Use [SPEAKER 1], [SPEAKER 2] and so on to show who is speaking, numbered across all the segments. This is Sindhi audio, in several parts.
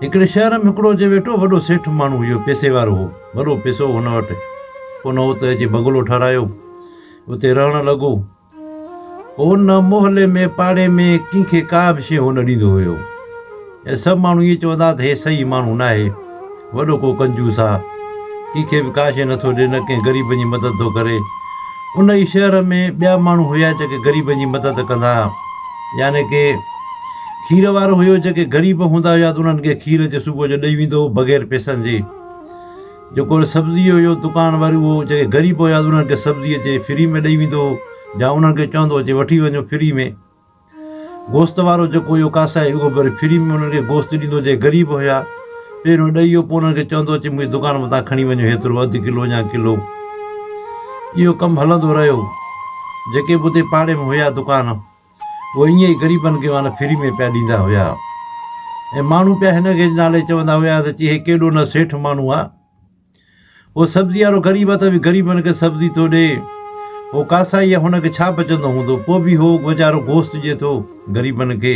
[SPEAKER 1] هڪڙي شهر ۾ هڪڙو اچي ويٺو، وڏو سيٺ ماڻهو هيو، پئسي وارو هو، وڏو پئسو هو هن وٽ. پوء هن اتي اچي بنگلو ٺهرايو، اتي رهڻ لڳو. پوء ان محلي ۾ پاڙي ۾ ڪنهن کي ڪا به شيء هو نه ڏيندو هيو ۽ سڀ ماڻهو ائين چوندا ته هي صحيح ماڻهو ناهي، وڏو ڪو ڪنجوس آ، ڪنهن کي به ڪا شيء نٿو ڏي، نه ڪنهن غريبن جي مدد ٿو ڪري. ان ئي شهر ۾ ٻيا ماڻهو هيا جيڪي غريبن جي مدد ڪندا ها. يعني ڪي کير وارو هيو جيڪي غريب هوندا هيا ته انهن کي کير اچي صبح جو ڏئي ويندو هو بغير پئسن جي. جيڪو وري سبزي جو هيو دڪان واري اهو جيڪي غريب هيا انهن کي سبزي اچي فري ۾ ڏئي ويندو هو يا انهن کي چوندو اچي وٺي وڃو فري ۾. گوشت وارو جيڪو هيو ڪاسائي اهو به وري فري ۾ انهن کي گوشت ڏيندو جيڪي غريب هيا. پهريون ڏئي ويو پوء انهن کي چوندو اچي منهنجي دڪان مان تان کڻي وڃو هيترو اڌ ڪلو يا ڪلو. اهو ڪم هلندو رهيو. جيڪي به اتي پاڙي ۾ هيا دڪان. اهي ائين ئي غريبن کي معنيٰ فري ۾ پيا ڏيندا هيا ۽ ماڻهو پيا هن کي نالي چوندا هيا ته چي هي ڪيڏو نه سيٺ ماڻهو آ. هو سبزي وارو غريب آ ته به غريبن کي سبزي ٿو ڏي. هو ڪاسائي آ هن کي ڇا بچندو هوندو پوء به هو ويچارو گوشت ڏي ٿو غريبن کي.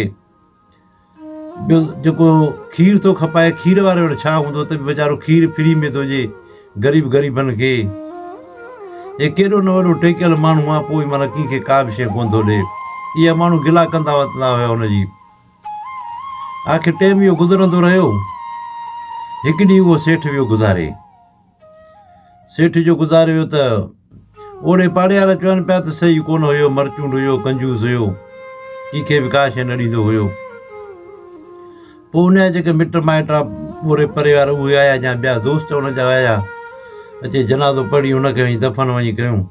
[SPEAKER 1] ٻيو جيڪو کير ٿو کپائي کير واري وٽ ڇا هوندو ته به ويچارو کير فري ۾ ٿو ڏي غريب غريبن کي. هي ڪيڏو نه وڏو ٽيڪيل ماڻهو آ پوء به معنيٰ ڪنهن کي ڪا به شيء ڪونه ٿو ڏي. اها ماڻهو گلا ڪندا وتندا هيا هن جي. آخر ٽيم اهو گذرندو رهيو. هڪ ڏينهن اهو سيٺ ويو گذاري. سيٺ جو گذاري ويو ته اوڙي پاڙي وارا چون پيا ته صحيح ڪونه هيو، مرچونڊ هيو، ڪنجوس هيو، ڪنهن کي به ڪا شيء نه ڏيندو هيو. پوء ان جا جيڪي مٽ مائٽ اوري پري وارا اهي آيا يا ٻيا دوست ان جا آيا، اچي جنازو پڙهي هن کي وڃي دفن وڃي ڪيون.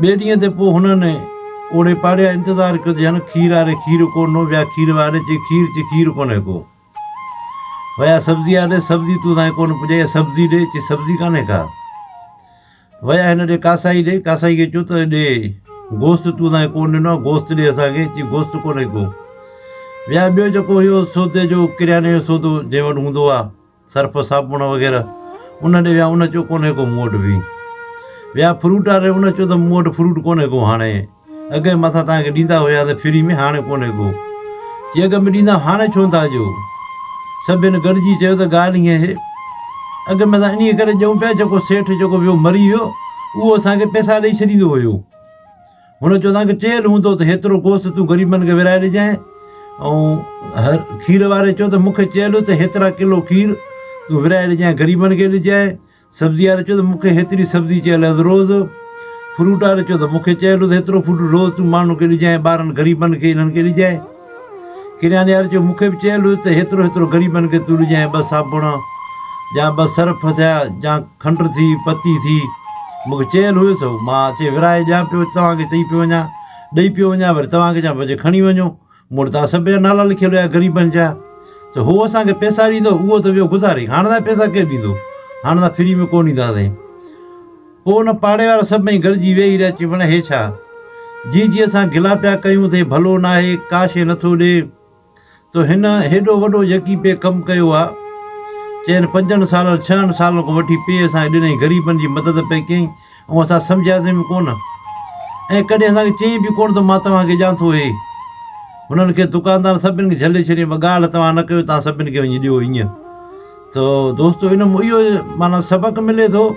[SPEAKER 1] ٻئي ڏينهن تي پوء هنن اوڙي پاڙي وارا انتظار ڪيو ته جن کير واري کير ڪونه ويا کير واري چي کير چي کير ڪونهي ڪو. ويا سبزي آڏي سبزي تون سائين ڪونه پڄائي سبزي ڏي چي سبزي ڪانهي ڪا ويا هن ڏي ڪاسائي ڏي ڪاسائي کي چيو ته ڏي گوشت تون سائين ڪونه ڏنو گوشت ڏي اسان کي چي گوشت ڪونهي ڪو ويا ٻيو جيڪو هيو سودي جو ڪرياني جو سودو جنهن وٽ هوندو آ سرف صابڻ وغيره ان ڏي ويا ان چيو ڪونهي ڪو مون وٽ به ويا فروٽ واري ان چيو ته مون وٽ فروٽ ڪونهي ڪو هاڻي اڳي مٿان توهان کي ڏيندا هيا ته فري ۾ هاڻي ڪونهي ڪو چي اڳ ۾ ڏيندا هاڻي ڇو نٿا ڏيو سڀن گڏجي چيو ته ڳالهه ائين آهي اڳ ۾ اسان انهيء ڪري ڏيون پيا جيڪو سيٺ جيڪو ويو مري ويو اهو اسان کي پئسا ڏئي ڇڏيندو هيو هن چيو توهان کي چيل هوندو ته هيترو گوشت تون غريبن کي ورهائي ڏجانء ۽ هر کير واري چيو ته مون کي چيل هو ته هيترا ڪلو کير تون ورهائي ڏجانء غريبن کي ڏجانء. سبزي واري چيو ته مون کي هيتري سبزي چيل آهي روز. فروٽ واري چيو ته مون کي چيل هو ته هيترو فروٽ روز تون ماڻهن کي ڏجانء ٻارن غريبن کي انهن کي ڏجانء. ڪرياني واري چيو مون کي به چيل هو ته هيترو هيترو غريبن کي تون ڏجانء ٻه صابڻ يا ٻه سرف ٿيا يا کنڊ ٿي پتي ٿي مون کي چيل هيو سو مان اچي ورهائي ڏيان پيو توهان کي چئي پيو وڃان ڏئي پيو وڃان وري توهان کي چوان پيو اچي کڻي وڃو مون وٽ توهان سڀ جا نالا لکيل هيا غريبن جا ته هو اسان کي پئسا ڏيندو اهو ته ويو گذاري هاڻ تان پئسا ڪير ڏيندو هاڻ تان فري ۾ ڪونه ڏينداسين پوء ان پاڙي وارا سڀئي گڏجي ويهي رهيا، چي وڻ هي ڇا؟ جي جي اسان گلا پيا ڪيون ته هي ڀلو ناهي، ڪا شيء نٿو ڏي. تو هن هيڏو وڏو يڪي پئي ڪم ڪيو آ. چئن پنجن سالن، ڇهن سالن کان وٺي پئي اسان کي ڏنائين، غريبن جي مدد پئي ڪيائين ۽ اسان سمجهياسين به ڪونه. ۽ ڪڏهن اسان کي چيائين به ڪونه ته مان توهان کي ڏيان ٿو هي. هنن کي دڪاندار سڀن کي جهلي ڇڏيائين، ٻه ڳالهه توهان نه ڪيو، توهان سڀن کي وڃي ڏيو ائين. ته دوستو ان مان اهو معنيٰ سبق ملي ٿو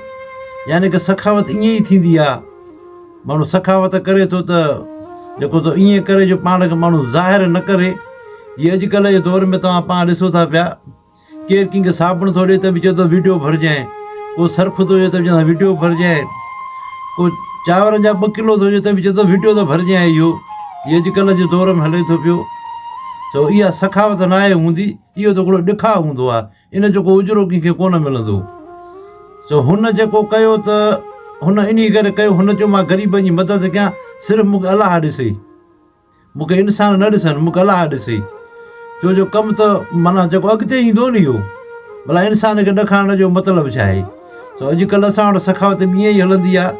[SPEAKER 1] يعني ڪه سخاوت ائين ئي ٿيندي آ ماڻهو سخاوت ڪري ٿو ته جيڪو ته ائين ڪري جو پاڻ کي ماڻهو ظاهر نه ڪري جي اڄڪلهه جي دور ۾ توهان پاڻ ڏسو ٿا پيا ڪير ڪنهن کي صابڻ ٿو ڏي ته به چئي ٿو ويڊيو ڀرجانء ڪو سرف ٿو ڏي ته به چئي ٿو ويڊيو ڀرجانء ڪو چانورن جا ٻه ڪلو ٿو ڏي ته به چئي ٿو ويڊيو ته ڀرجانء اهو هي اڄڪلهه جي دور ۾ هلي ٿو پيو ته اها سخاوت ناهي هوندي اهو ته هڪڙو ڏکاء هوندو آهي، ان جو ڪو اجرو ڪنهن کي ڪونه ملندو. سو هن جيڪو ڪيو ته هن انهيء ڪري ڪيو، هن چيو مان غريبن جي مدد ڪيان، صرف مون کي الله ڏسي، مون کي انسان نه ڏسن، مون کي الله ڏسي. ڇو جو ڪم ته معنيٰ جيڪو اڳتي ايندو نه اهو، ڀلا انسان کي ڏکائڻ جو مطلب ڇا آهي؟ سو اڄڪلهه اسان وٽ سخاوت به ائين ئي هلندي آهي،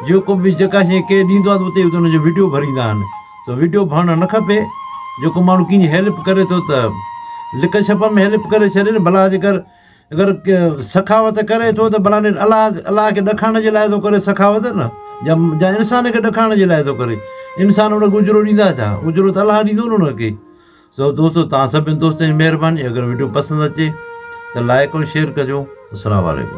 [SPEAKER 1] جيڪو به جيڪا شيء ڪير ڏيندو آهي ته اتي ان جو وڊيو ڀريندا آهن. ته وڊيو ڀرڻ نه کپي جيڪو ماڻهو ڪنهن جي هيلپ ڪري ٿو ته لڪ ڇپ ۾ هيلپ ڪري ڇڏي نه ڀلا جيڪر اگر سخاوت ڪري ٿو ته ڀلا الله الله کي ڏکائڻ جي لاء ٿو ڪري سخاوت نه يا يا انسان کي ڏکائڻ جي لاء ٿو ڪري انسان ان کي اجرو ڏيندا ڇا اجرو ته الله ڏيندو نه ان کي. سو دوستو توهان سڀني دوستن جي مهرباني اگر وڊيو پسند اچي ته لائڪ ۽ شيئر ڪجو. السلام عليڪم.